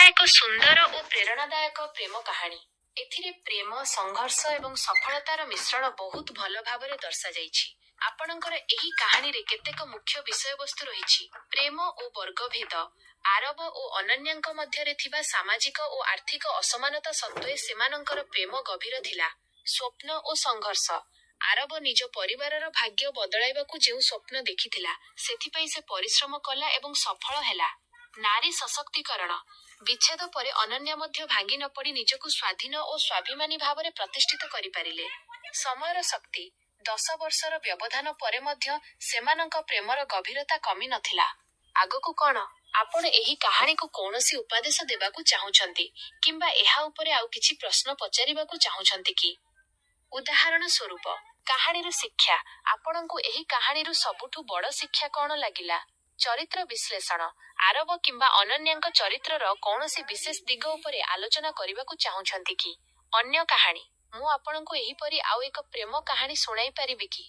ଏକ ସୁନ୍ଦର ଓ ପ୍ରେରଣାଦାୟକ ପ୍ରେମ କାହାଣୀ। ଏଥିରେ ପ୍ରେମ, ସଂଘର୍ଷ ଏବଂ ସଫଳତାର ମିଶ୍ରଣ ବହୁତ ଭଲ ଭାବରେ ଦର୍ଶାଯାଇଛି। ଆପଣଙ୍କର ଏହି କାହାଣୀରେ କେତେକ ମୁଖ୍ୟ ବିଷୟବସ୍ତୁ ରହିଛି। ପ୍ରେମ ଓ ବର୍ଗଭେଦ: ଆରବ ଓ ଅନନ୍ୟାଙ୍କ ମଧ୍ୟରେ ଥିବା ସାମାଜିକ ଓ ଆର୍ଥିକ ଅସମାନତା ସତ୍ତ୍ୱେ ସେମାନଙ୍କର ପ୍ରେମ ଗଭୀର ଥିଲା। ସ୍ୱପ୍ନ ଓ ସଂଘର୍ଷ: ଆରବ ନିଜ ପରିବାରର ଭାଗ୍ୟ ବଦଳାଇବାକୁ ଯେଉଁ ସ୍ୱପ୍ନ ଦେଖିଥିଲା, ସେଥିପାଇଁ ସେ ପରିଶ୍ରମ କଲା ଏବଂ ସଫଳ ହେଲା। ନାରୀ ସଶକ୍ତିକରଣ: ବିଚ୍ଛେଦ ପରେ ଅନନ୍ୟା ମଧ୍ୟ ଭାଙ୍ଗି ନପଡ଼ି ନିଜକୁ ସ୍ୱାଧୀନ ଓ ସ୍ୱାଭିମାନୀ ଭାବରେ ପ୍ରତିଷ୍ଠିତ କରିପାରିଲେ। ସମୟର ଶକ୍ତି: 10 ବର୍ଷର ବ୍ୟବଧାନ ପରେ ମଧ୍ୟ ସେମାନଙ୍କ ପ୍ରେମର ଗଭୀରତା କମି ନଥିଲା। ଆଗକୁ କଣ? ଆପଣ ଏହି କାହାଣୀକୁ କୌଣସି ଉପଦେଶ ଦେବାକୁ ଚାହୁଁଛନ୍ତି କିମ୍ବା ଏହା ଉପରେ ଆଉ କିଛି ପ୍ରଶ୍ନ ପଚାରିବାକୁ ଚାହୁଁଛନ୍ତି କି? ଉଦାହରଣ ସ୍ୱରୂପ, କାହାଣୀରୁ ଶିକ୍ଷା: ଆପଣଙ୍କୁ ଏହି କାହାଣୀରୁ ସବୁଠୁ ବଡ଼ ଶିକ୍ଷା କଣ ଲାଗିଲା? ଚରିତ୍ର ବିଶ୍ଳେଷଣ: ଆରବ କିମ୍ବା ଅନନ୍ୟାଙ୍କ ଚରିତ୍ରର କୌଣସି ବିଶେଷ ଦିଗ ଉପରେ ଆଲୋଚନା କରିବାକୁ ଚାହୁଁଛନ୍ତି କି? ଅନ୍ୟ କାହାଣୀ: ମୁଁ ଆପଣଙ୍କୁ ଏହିପରି ଆଉ ଏକ ପ୍ରେମ କାହାଣୀ ଶୁଣାଇ ପାରିବି କି?